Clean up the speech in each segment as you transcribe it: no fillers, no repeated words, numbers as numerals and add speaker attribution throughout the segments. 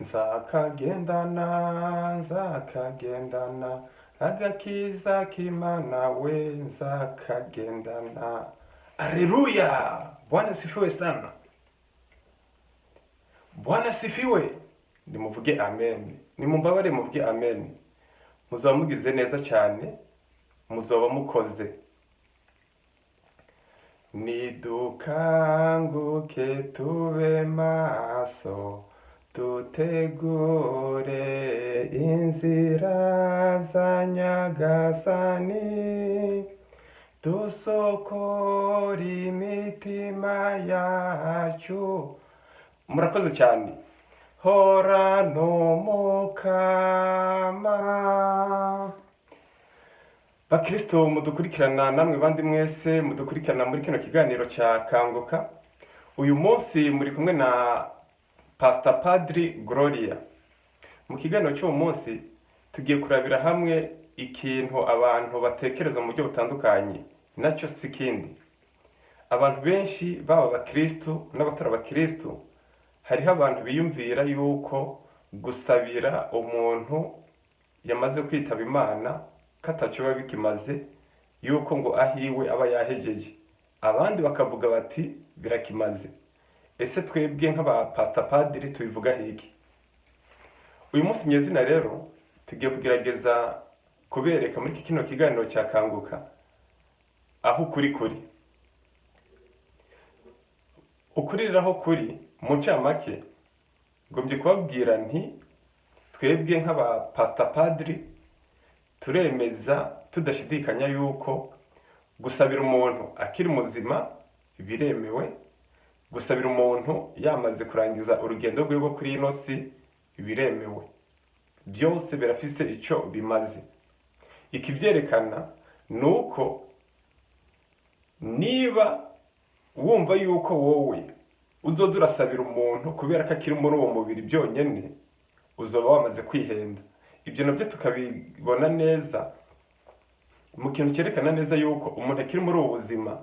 Speaker 1: Nzakagendana, nzakagendana agakiza k'Imana we, nzakagendana. Aleluya! Bwana sifiwe sana. Bwana sifiwe. Nimuvuge amen. Nimumbabare muvuge amen. Muzoba mugize neza cyane, muzoba mukoze. Nidukanguke tube maso, dutegure inzira za Nyagasani, dusokore imitima yacu. Murakoze cyane. Hora n'Umukama. Bakristo mudukurikirana, namwe bandi mwese mudukurikirana muri kino kiganiro cya Kanguka, uyu munsi muri kumwe na Pastor Padri Gloria. Mu kiganiro cy'uwo munsi tugiye kurabira hamwe ikintu abantu batekereza mu buryo butandukanye, nacyo si kindi. Abantu benshi, baba abakristo n'abatari abakristo, hariho abantu biyumvira yuko gusabira umuntu yamaze kwitaba Imana ko ataco biba bikimaze, yuko ngo ahiwe aba yahejeje. Abandi bakavuga bati birakimaze. Ese twebwe nk'aba pastor padiri tubivugaho iki? Uyu munsi nyezina rero tugiye kugerageza kubereka muri kino kiganiro cya Kanguka aho ukuri kuri. Ukuri rero aho kuri, mu ncamake ngombye kubabwira nti twebwe nk'aba pastor padiri turemeza tudashidikanya yuko gusabira umuntu akiri muzima biremewe, gusabira umuntu yamaze kurangiza urugendo rwe rwo kuri ino si biremewe. Byose birafise icyo bimaze. Ikibyerekana ni uko niba wumva yuko wowe uzoza urasabira umuntu kubera ko akiri muri uwo mubiri byonyine, uzoba wamaze kwihenda. Ibyo nabyo tukabibona neza mu kintu cyerekana neza yuko umuntu akiri muri ubu buzima.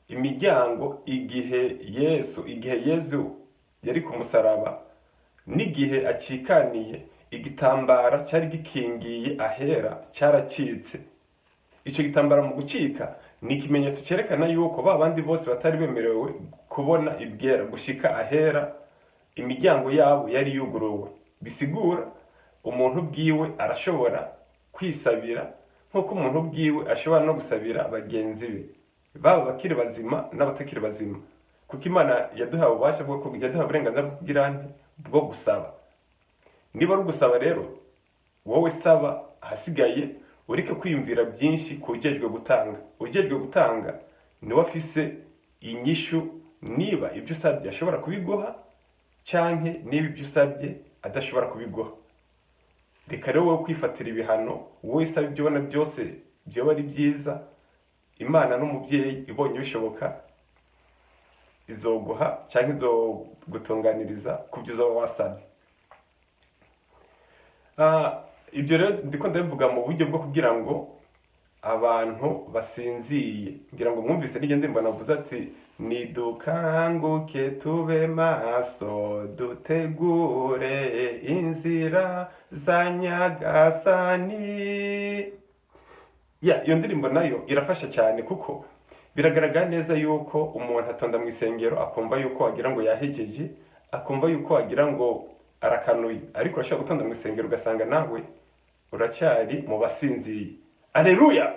Speaker 1: Imiryango, igihe Yesu yari ku musaraba n'igihe acikaniye, igitambara cyari gikingiye ahera cyaracitse. Icyo gitambara mu gucika ni ikimenyetso cyerekana yuko ba bandi bose batari bemerewe kubona ibwera, gushika ahera, imiryango yabo yari yuguruwe. Bisigura umuntu bwiwe arashobora kwisabira nk'uko umuntu bwiwe ashobora no gusabira bagenzi be, baba bakiri bazima n'abatakiri bazima, kuko Imana yaduhaye ububasha bwo yaduhaye uburenganzira bwo kugira nti bwo gusaba. Niba ari ugusaba rero, wowe saba, ahasigaye ureke kwiyumvira byinshi ku ujejwe gutanga. Ujejwe gutanga niwe afise inyishu niba ibyo usabye ashobora kubiguha canke niba ibyo usabye adashobora kubiguha. Reka rero wowe kwifatira ibihano. Wowe saba ibyo ubona byose byoba ari byiza. Imana n'umubyeyi, ibonye bishoboka izoguha cyangwa izogutunganiriza ku byo uzoba wasabye. Ibyo rero ndiko ndabivuga mu buryo bwo kugira ngo abantu basinziye, ngira ngo mwumvise n'iryo ndirimbo navuze ati nidukanguke tube maso, dutegure inzira za Nyagasani. Ya, iyo ndirimbo nayo irafasha cyane, kuko biragaragara neza yuko umuntu atonda mu isengero akumva yuko wagira ngo yahejeje, akumva yuko wagira ngo arakanuye, ariko urashobora gutonda mu isengero ugasanga nawe uracyari mu basinziye. Aleluya!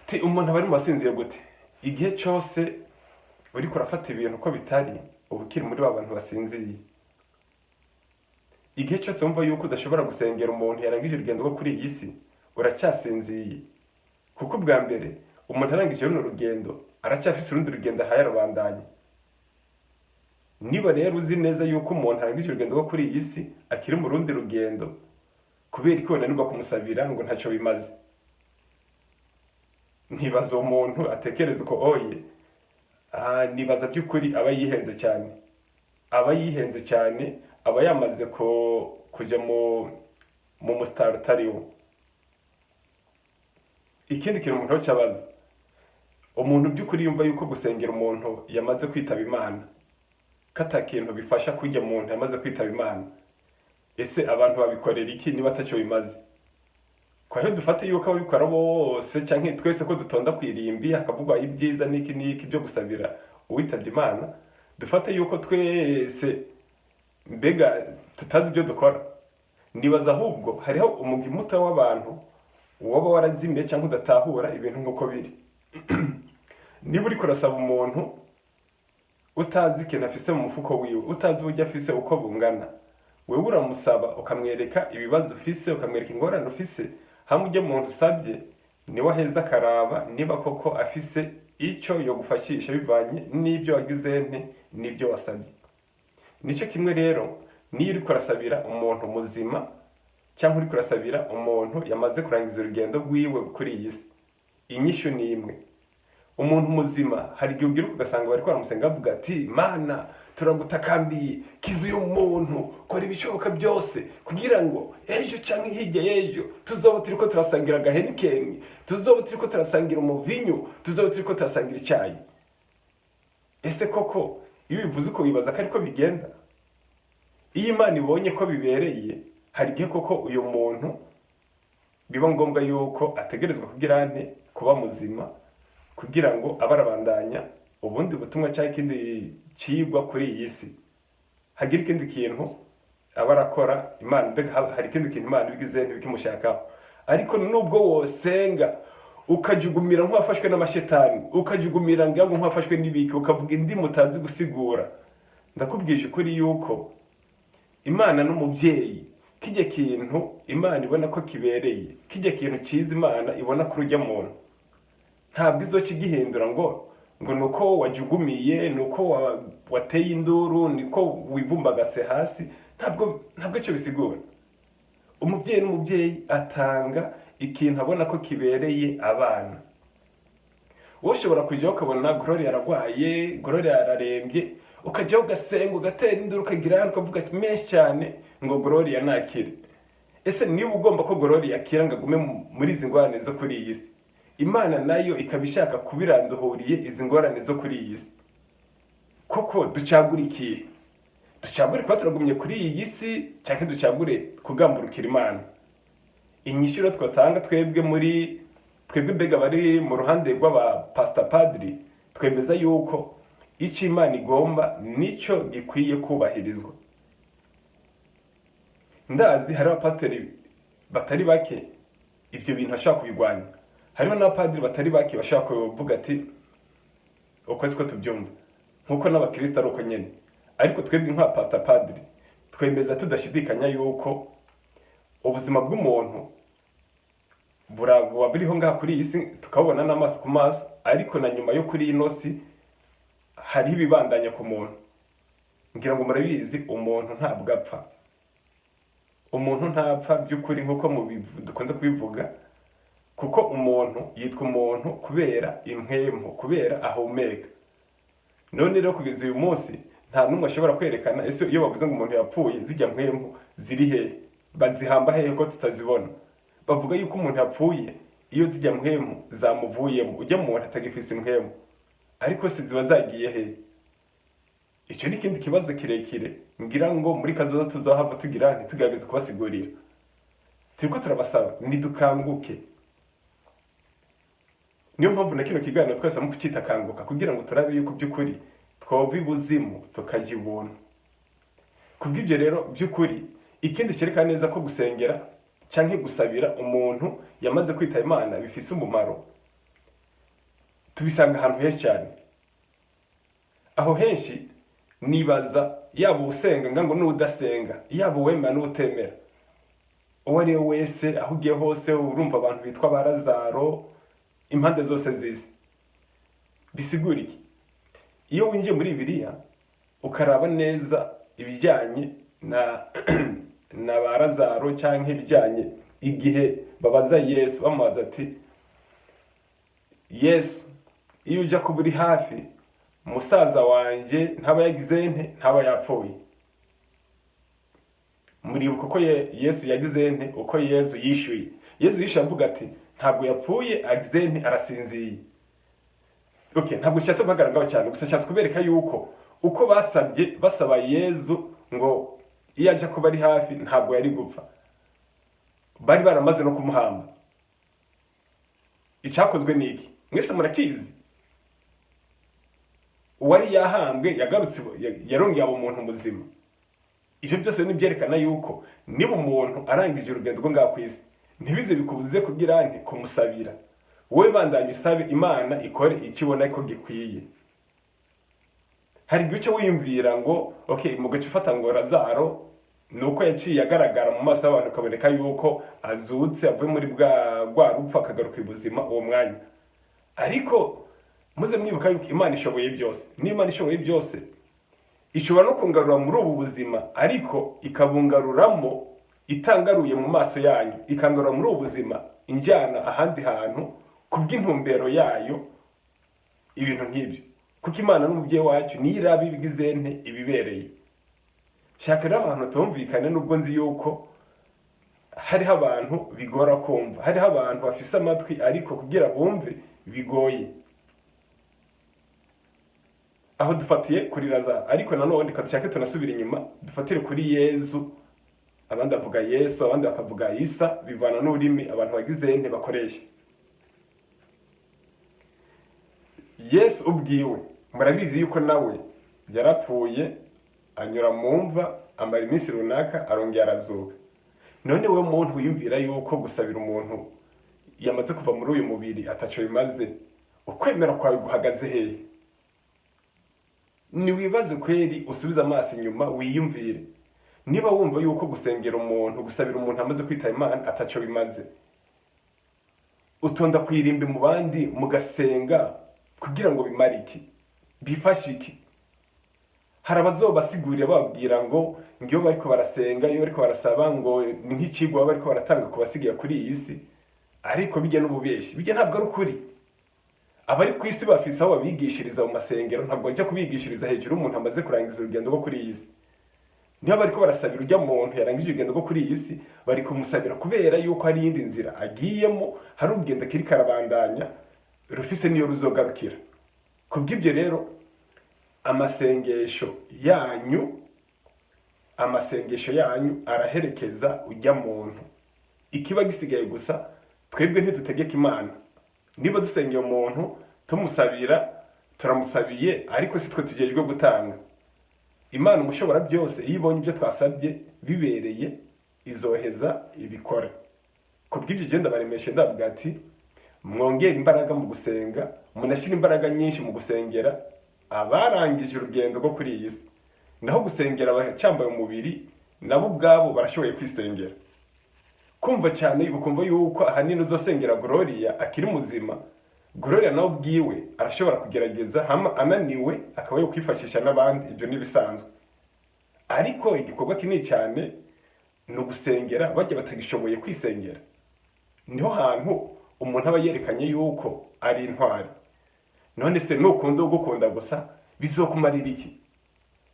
Speaker 1: Ti umuntu aba ari mu basinziye gute? Igihe cyose uriko urafata ibintu uko bitari, uba ukiri muri ba bantu basinziye. Igihe cyose wumva yuko udashobora gusengera umuntu yarangije urugendo rwo kuri iyi si, uracyasinziye, kuko ubwa mbere umuntu arangije runo rugendo aracyafise urundi rugendo ahaye, arabandanya. Niba rero uzi neza yuko umuntu arangije urugendo rwo kuri iyi si akiri mu rundi rugendo, kubera ko unanirwa kumusabira ngo ntacyo bimaze? Ntibaza uwo muntu atekereza uko oye. Nibaza by'ukuri aba yihenze cyane, aba yihenze cyane, aba yamaze kujya mu musitari utariwo. Ikindi kintu umuntu abaza, umuntu by'ukuri yumva yuko gusengera umuntu yamaze kwitaba Imana ko Ko ata kintu bifasha kurya muntu yamaze kwitaba Imana, ese abantu babikorera iki niba ataco bimaze? Kwaho dufate yuko ababikora bose canke twese ko dutonda kwirimbi hakavugwa ibyiza n'iki n'iki byo gusabira uwitavye Imana, dufate yuko twese mbega tutazi ibyo dukora? Nibaza ahubwo hariho umugwi muto w'abantu woba warazimiye cyangwa udatahura ibintu nk'uko biri. Niba uriko urasaba umuntu utazi ikintu afise mu mufuko wiwe, utazi uburyo afise uko bungana, wewe uramusaba ukamwereka ibibazo ufise, ukamwereka ingorane ufise, hamwe ujya muntu usabye niwe aheza akaraba niba koko afise ico yogufashisha bivanye n'ibyo wagize nte, n'ibyo wasabye. Nico kimwe rero niyo uriko urasabira umuntu muzima cyangwa uriko urasabira umuntu yamaze kurangiza urugendo rwiwe kuri iyi si, inyishu ni imwe. Umuntu muzima hari igihe ubwiruka ugasanga bariko baramusenga bavuga ati: "Mana, turagutakambiye, kiza uyu muntu, kora ibishoboka byose kugira ngo ejo canke hirya y'ejo tuzoba turiko turasangira agahenikeni, tuzoba turiko turasangira umuvinyu, tuzoba turiko turasangira icyayi." Ese koko iyo ubivuze uko, wibaza ko ariko bigenda? Iyo Imana ibonye ko bibereye, hari igihe koko uyu muntu biba ngombwa yuko ategerezwa kugira nte, kuba muzima kugira ngo abe arabandanya ubundi butumwa cyangwa ikindi cigwa kuri iyi si, hagira ikindi kintu aba arakora Imana, mbega hari ikindi kintu Imana ibigize ntibikimushakaho. Ariko nubwo wosenga ukajugumira nk'uwafashwe n'amashetani, ukajugumira ngira ngo nk'uwafashwe n'ibiki, ukavuga indimi utazi gusigura, ndakubwije ukuri yuko Imana n'umubyeyi, kijya kintu Imana ibona ko kibereye, kijya kintu cyiza Imana ibona kuri ujya muntu, ntabwo izoca igihindura ngo nuko wajugumiye, nuko wateye induru, niko wivumbagase hasi. Ntabwo icyo bisigura. Umubyeyi n'umubyeyi atanga ikintu abona ko kibereye abana. Wowe ushobora kujyaho ukabona Gloria aragwaye, Gloria ararembye, ukajyaho ugasenga, ugatera induru, ukagira, ukavuga menshi cyane ngo Gloria nakire. Ese niba ugomba ko Gloria akira ngo agume muri izi ngorane zo kuri iyi si, Imana nayo ikaba ishaka kubiranduhuriye izi ngorane zo kuri iyi si, koko ducagure ikihe? Ducagure kuba turagumye kuri iyi si cyangwa ducagure kugamburukira Imana? Inyishu rero twatanga twebwe, muri twebwe mbega bari mu ruhande rw'abapasita padiri, twemeza yuko icyo Imana igomba nicyo gikwiye kubahirizwa. Ndazi hari abapasiteri batari bake ibyo bintu bashobora kubirwanya, hariho n'abapadiri batari bake bashobora kuvuga ati uko siko tubyumva, nkuko n'abakristo ari uko nyene. Ariko twebwe nka pastor padiri twemeza tudashidikanya yuko ubuzima bw'umuntu buba buriho ngaha kuri iyi si tukabubona n'amaso ku maso, ariko na nyuma yo kuri ino si hariho ibibandanya ku muntu. Ngira ngo murabizi, umuntu ntabwo apfa, umuntu ntapfa by'ukuri nk'uko dukunze kubivuga, kuko umuntu yitwa umuntu kubera impwemu, kubera ahumeka. None rero kugeza uyu munsi nta n'umwe ashobora kwerekana, ese iyo bavuze ngo umuntu yapfuye, zijya mpwemu ziri hehe, bazihamba hehe ko tutazibona? Bavuga yuko umuntu yapfuye iyo zijya mpwemu zamuvuyemo, ujya muntu atagifise impwemu. Ariko se ziba zagiye hehe? Icyo ni ikindi kibazo kirekire ngira ngo muri kazoza tuzohava tugira ntitugerageze kubasigurira. Turiko turabasaba nidukanguke. Niyo mpamvu na kino kiganiro twese mu kucita Kanguka, kugira ngo turabe yuko by'ukuri twova ibuzimu tukajya ubuntu. Kubw'ibyo rero, by'ukuri ikindi cyerekana neza ko gusengera canke gusabira umuntu yamaze kwitaba Imana bifise umumaro, tubisanga ahantu henshi cyane. Aho henshi nibaza yaba usenga ngango n'udasenga, yaba uwemera n'utemera, uwo ari we wese, aho ugiye hose urumva abantu bitwa ba Lazaro impande zose z'isi. Bisigura iki? Iyo winjiye muri Bibiliya ukaraba neza ibijyanye na ba Lazaro cyangwa ibijyanye igihe babaza Yesu, bamubaza ati: "Yesu, iyo ujya kuba uri hafi, musaza wanjye ntaba yagize nte, ntaba yapfuye." Muribuka uko Yesu yagize nte, uko Yesu yishyuye? Yesu yishyuye avuga ati: "Ntabwo yapfuye, agize nte, arasinziye." Okay, ntabwo nshatse guhagarara ngaho cyane, gusa nshatse kubereka yuko Uko basabye, basaba Yezu ngo iyo aje kuba ari hafi ntabwo yari gupfa. Bari baramaze no kumuhamba. Icyakozwe ni iki? Mwese murakizi. Uwari yahambwe yagarutse, yarongeye aba umuntu muzima. Ibyo byose ni byerekana yuko niba umuntu arangije urugendo rwo ngaha ku isi, ntibize bikubuze kugira nti kumusabira. Wowe bandanye usabe, Imana ikore icyo ibona ko gikwiye. Hari igihe uca wiyumvira ngo okay, mu gace ufata ngo Lazaro ni uko yaciye agaragara mu maso y'abantu, ukaboneka yuko azutse, avuye muri bwa rwa rupfu akagaruka ibuzima uwo mwanya. Ariko muze mwibuka yuko Imana ishoboye byose. N'Imana ishoboye byose ishobora no kungarura muri ubu buzima, ariko ikabungaruramo itangaruye mu maso yanyu, ikangarura muri ubu buzima injyana ahandi hantu kubw'intumbero yayo, ibintu nk'ibyo. Kuko Imana n'umubyeyi wacu, niyo iraba ibigize nte ibibereye. Shaka rero abantu tumvikane, nubwo nzi yuko hariho abantu bigora kumva, hariho abantu bafise amatwi ariko kugira bumve bigoye. Aho dufatiye kuri Lazaro, ariko nanone reka dushake tunasubira inyuma, dufatire kuri Yezu. Abandi bavuga Yesu, abandi bakavuga Isa, bivana n'ururimi abantu bagize nte bakoresha. Yesu ubwiwe murabizi yuko nawe yarapfuye, anyura mu mva, amara iminsi runaka, arongera arazuka. None we muntu wiyumvira yuko gusabira umuntu yamaze kuva muri uyu mubiri ataco bimaze, ukwemera kwawe guhagaze hehe? Niwibaze kweri, usubize amaso inyuma, wiyumvire niba wumva yuko gusengera umuntu, gusabira umuntu amaze kwitaba Imana ataco bimaze. Utonda kwirimbi mu bandi mugasenga kugira ngo bimare iki, bifashe iki? Hari abazobasigurira bababwira ngo iyo bariko barasenga, iyo bariko barasaba, ngo ni nk'icigwa baba bariko baratanga ku basigaye kuri iyi si. Ariko bijya n'ububeshi, bijya ntabwo ari ukuri. Abari ku isi bafise aho babigishiriza mu masengero, ntabwo bajya kubigishiriza hejuru y'umuntu amaze kurangiza urugendo rwo kuri iyi si. Niba bariko barasabira ujya muntu yarangije urugendo rwo kuri iyi si, bari kumusabira kubera yuko hari iyindi nzira agiyemo, hari urugendo akiri karabandanya rufise niyo ruzogarukira. Kubw'ibyo rero, amasengesho yanyu, amasengesho yanyu araherekeza ujya muntu. Ikiba gisigaye gusa, twebwe ntidutegeka Imana. Niba dusengeye umuntu tumusabira, turamusabiye, ariko si twe tujejwe gutanga. Imana umushobora byose, iyo ibonye ibyo twasabye bibereye, izoheza ibikore. Kubw'ibyo genda baremeshe, ndavuga ati mwongere imbaraga mu gusenga, munashyire imbaraga nyinshi mu gusengera abarangije urugendo rwo kuri iyi si. Naho gusengera abacyambaye umubiri, nabo ubwabo barashoboye kwisengera. Kumva cyane ukumva yuko ahanini uzosengera Gloria akiri muzima, Gloria nawe ubwiwe arashobora kugerageza, hama ananiwe akaba yo kwifashisha n'abandi, ibyo ntibisanzwe. Ariko igikorwa kinini cyane ni ugusengera bajya batagishoboye kwisengera. Niho hantu umuntu aba yerekanye yuko ari intwari. None se nukunda ugukunda gusa, bizokumarira iki?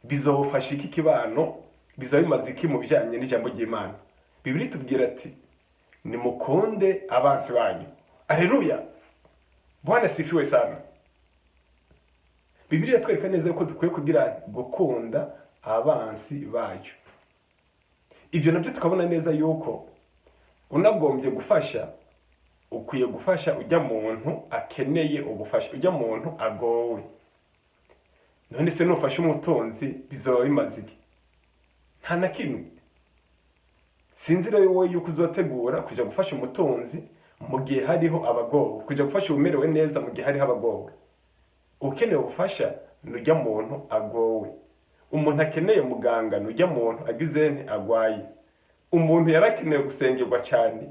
Speaker 1: Bizofasha iki kibano? Bizaba bimaze iki mu bijyanye n'ijambo ry'Imana? Bibiliya itubwira ati nimukunde abansi banyu. Aleluya, Bwana sifiwe sana. Bibiliya itwereka neza ko dukwiye kugira gukunda abansi bacu. Ibyo nabyo tukabona neza yuko unagombye gufasha, ukwiye gufasha ujya muntu akeneye ubufasha, ujya muntu agowe. None se nufasha umutunzi bizoba bimaze iki? Nta na kimwe. Sinzi rero wowe yuko uzotegura kuja gufasha umutunzi mu gihe hariho abagowe, kuja gufasha umerewe neza mu gihe hariho abagowe. Ukeneye ubufasha nujya muntu agowe. Umuntu akeneye muganga nujya muntu agize nte agwaye. Umuntu yarakeneye gusengerwa cyane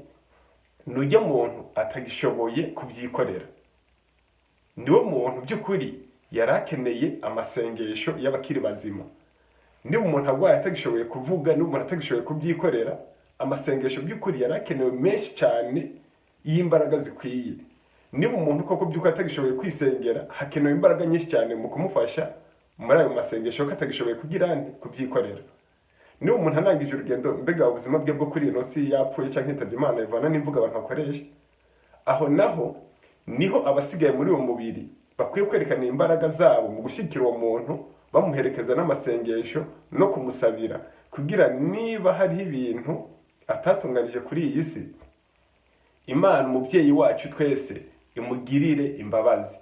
Speaker 1: nujya muntu atagishoboye kubyikorera. Niwe muntu by'ukuri yarakeneye amasengesho y'abakiri bazima. Niba umuntu arwaye atagishoboye kuvuga, niba umuntu atagishoboye kubyikorera, amasengesho by'ukuri yarakenewe menshi cyane y'imbaraga zikwiye. Niba umuntu koko by'ukuri atagishoboye kwisengera, hakenewe imbaraga nyinshi cyane mu kumufasha muri ayo masengesho ko atagishoboye kugira nte kubyikorera. Niba umuntu arangije urugendo, mbega ubuzima bwe bwo kuri ino si, yapfuye cyangwa yitabye Imana, bivana n'imvugo abantu bakoresha, aho naho niho abasigaye muri uwo mubiri bakwiye kwerekana imbaraga zabo mu gushyigikira uwo muntu. Bamuherekeza n'amasengesho no kumusabira, kugira niba hariho ibintu atatunganije kuri iyi si, Imana umubyeyi wacu twese imugirire imbabazi.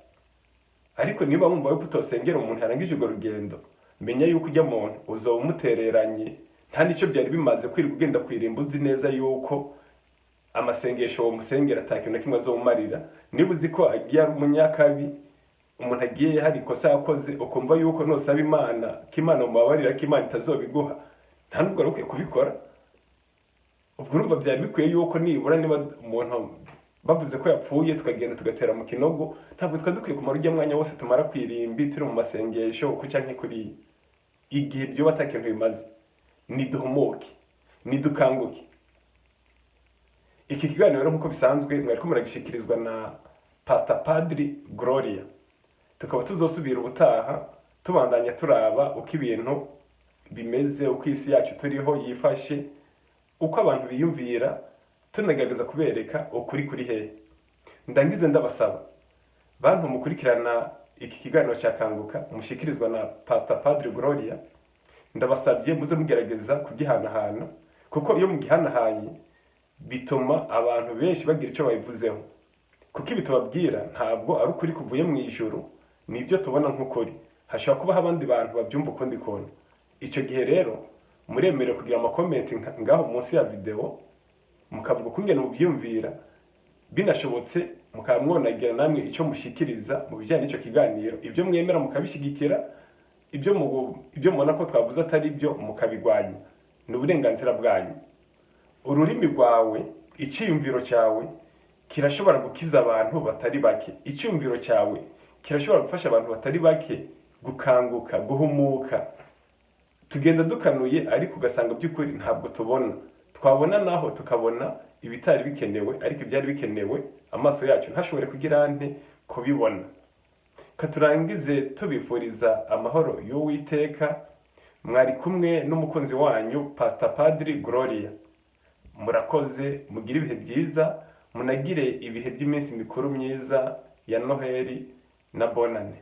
Speaker 1: Ariko niba wumva yuko utosengera umuntu yarangije urwo rugendo, menya yuko ujya muntu uzoba umutereranye. Nta n'icyo byari bimaze kwirirwa ugenda kwirimba uzi neza yuko amasengesho uwo musengera ata kintu na kimwe azomumarira. Niba uzi ko agiye ari umunyakabi, umuntu agiye hari ikosa yakoze, ukumva yuko nusaba Imana ko Imana mubabarira, ko Imana itazobiguha, nta nubwo wari ukwiye kubikora. Ubwo urumva byari bikwiye yuko nibura niba umuntu bavuze ko yapfuye, tukagenda tugatera mu kinogo, ntabwo twari dukwiye kumara ujya mwanya wose tumara ku irimbi turi mu masengesho uku canke kuriya, igihe byoba ata kintu bimaze. Niduhumuke, nidukanguke. Iki kiganiro rero, nk'uko bisanzwe, mwariko muragishikirizwa na Pastor Padri Gloria. Tukaba tuzosubira ubutaha, tubandanya turaba uko ibintu bimeze, uko isi yacu turiho yifashe, uko abantu biyumvira, tunagerageza kubereka ukuri kuri hehe. Ndangize ndabasaba, bantu mukurikirana iki kiganiro cya Kanguka mushikirizwa na Pastor Padri Gloria, ndabasabye muze mugerageza kugihanahana, kuko iyo mugihanahanye bituma abantu benshi bagira icyo babivuzeho, kuko ibi tubabwira ntabwo ari ukuri kuvuye mu ijuru, ni ibyo tubona nk'ukuri. Hashobora kubaho abandi bantu babyumva ukundi kuntu. Icyo gihe rero muremerewe kugira ama comments ngaho munsi ya video, mukavuga ukungene mubyiyumvira. Binashobotse mukaba mwonagira namwe icyo mushikiriza mu bijyanye n'icyo kiganiro, ibyo mwemera mukabishyigikira, ibyo mubona ko twavuze atari byo mukabigwanya. Ni uburenganzira bwanyu. Ururimi rwawe, icyiyumviro cyawe kirashobora gukiza abantu batari bake. Icyiyumviro cyawe kirashobora gufasha abantu batari bake gukanguka, guhumuka. Tugenda dukanuye, ariko ugasanga by'ukuri ntabwo tubona. Twabona naho tukabona ibitari bikenewe, ariko ibyari bikenewe amaso yacu ntashobore kugira nte kubibona. Katurangize tubifuriza amahoro y'Uwiteka. Mwari kumwe n'umukunzi wanyu Pastor Padri Gloria. Murakoze, mugire ibihe byiza, munagire ibihe by'iminsi mikuru myiza ya Noheli na Bonane.